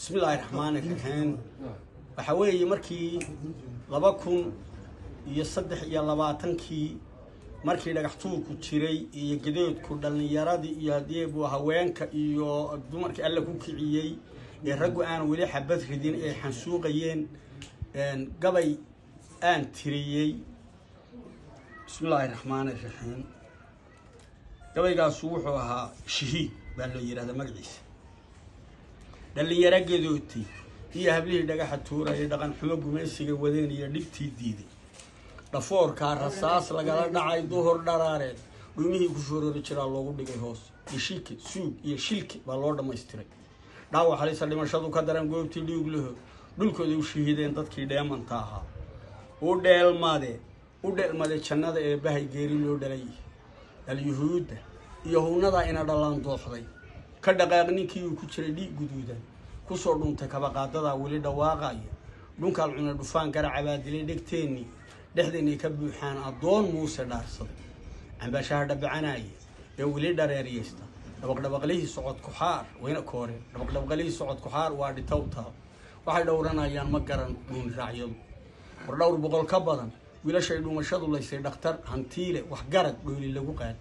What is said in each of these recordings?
Bismillaahi raxmaani raxiim. Waxaa weeye markii 2023-kii, markii dhagax tuurku jiray iyo gadoodku dhallinyaradii iyo haddii buu haweenka iyo dumarkii Alle ku kiciyey ee raggu aan weli xabad ridin ee xansuuqayeen, gabay aan tiriyey. Bismillaahi raxmaani raxiim. Gabaygaasu wuxuu ahaa Shahiid baa loo yidhahdaa magaciisa. Dhallinyaro gadootay iyo hablihii dhagaxa tuurayay, dhaqan xumo gumaysiga wadeen iyo dhibtii diiday, dhafoorkaa rasaas lagala dhacay duhur dharaareed, dhumihii ku forori jiraa loogu dhigay hoos, dhishike suug iyo shilki baa loo dhammaystiray, dhaawac halisa dhimashadu ka daran, goobtii dhiiglaho dhulkooda u shahiideen dadkii dheemanta ahaa, u dheelmade u dheelmade jannada eebbahay geeri loo dhalay. Alyuhuudda iyo hownadaa ina dhallaan dooxday ka dhaqaaq ninkii uu ku jiray dhiig guduudan kusoo dhuuntay, kabaqaadadaa weli dhawaaqaya, dhunkaal cuna dhufaan garaca baa dilay dhegteennii, dhexdeennay ka buuxaan addoon Muuse dhaarsaday, cambaashaha dhabacanaya ee weli dhareeriyeysta, dhabaqdhabaqlihii socod kuxaar wayna kooreen, dhabaqdhabaqlihii socod kuxaar waa dhitowtaa, waxay dhowranayaan ma garan dhuuni raacyadu. War dhowr boqol ka badan wiilashay dhuumashadu laysay, dhakhtar hantiile waxgarad dhooli lagu qaad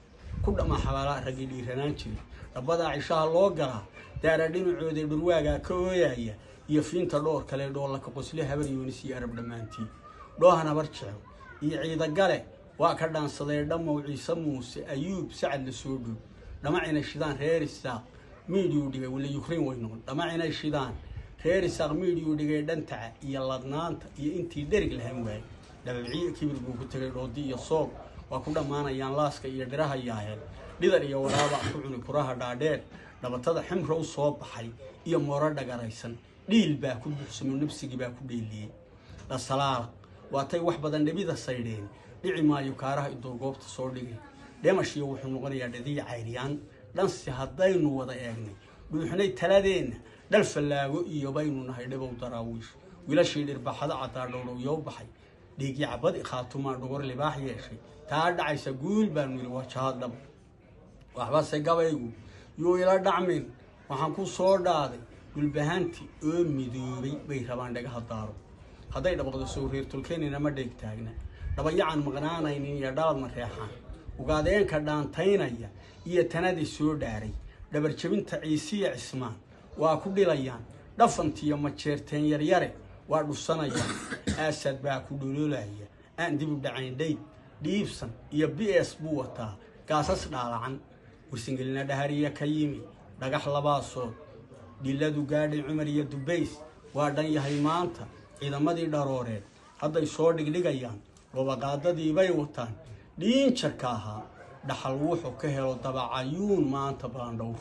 ku dhammaa, xabaalaha raggii dhiiranaan jiray, dhabadaa cishaha loo galaa, daara dhinacooday dhurwaagaa ka ooyaya iyo fiinta dhoor kale, dhoollaka qosle Habar Yoonis iyo Arab dhammaantii, dhoohan Habar Jecel iyo Ciidagale waa ka dhaansadee, dhammow Ciise Muuse Ayuub Sacad la soo dhow, dhamac inay shidaan reer Isaaq miidiyuu dhigay, wala Yukrain way noqon, dhamac inay shidaan reer Isaaq miidiyuu dhigay, dhantaca iyo ladnaanta iyo intii dherig lahan waayey, dhababciyo kibir buu ku tegay, dhoodi iyo soog waa ku dhammaanayaan, laaska iyo dhiraha yaaheen, dhidar iyo waraaba ku cuni kuraha dhaadheer, dhabatada ximra u soo baxay iyo mooro dhagaraysan, dhiil baa ku buuxsamo, nafsigii baa ku dheeliyey, dhasalaala waatay wax badan dhibida saydheen, dhici maayo kaaraha idoo goobta soo dhigay, dhemashiyo wuxuu noqonayaa dhadiya cayryaan dhansi. Haddaynu wada eegnay dhuuxnay taladeenna, dhal fallaago iyo baynu nahay dhibow Daraawiish, wiilashii dhirbaxada caddaa dhowdhowyow baxay, dhiigii cabadi khaatumaa dhogor libaax yeeshay, taa dhacaysa guul baanu yidhi, waa jahaad dhab. Waxbase gabaygu yuu ila dhacmin, waxaan ku soo dhaaday dhulbahanti oo midoobay bay rabaan dhagaha daaro, hadday dhabaqdo sow reer tulkeenina ma dheeg taagna, dhabayacan maqnaanaynin iyo dhalad ma reexaan, ugaadeenka dhaantaynaya iyo tanadii soo dhaaray, dhabarjabinta Ciisiya Cismaan waa ku dhilayaan, dhafantiyo majeerteen yaryare waa dhusanayaan, aasad baa ku dhololaya aan dib u dhacayn, dhayd dhiibsan iyo b s buu wataa gaasas dhaalacan, warsangelina dhahariya ka yimi, dhagax labaasood dhiladu gaadhay Cumar iyo Dubays waa dhan yahay maanta, ciidamadii dharooreed hadday soo dhigdhigayaan, dhobaqaadadii bay wataan, dhiinjarka ahaa dhaxal wuxuu ka helo dabacayuun maanta baandhowr.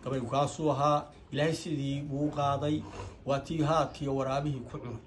Gabaygu kaasuu ahaa. Ilaahay sidii buu qaaday, waa tii haadkiiyo waraabihii ku cunay.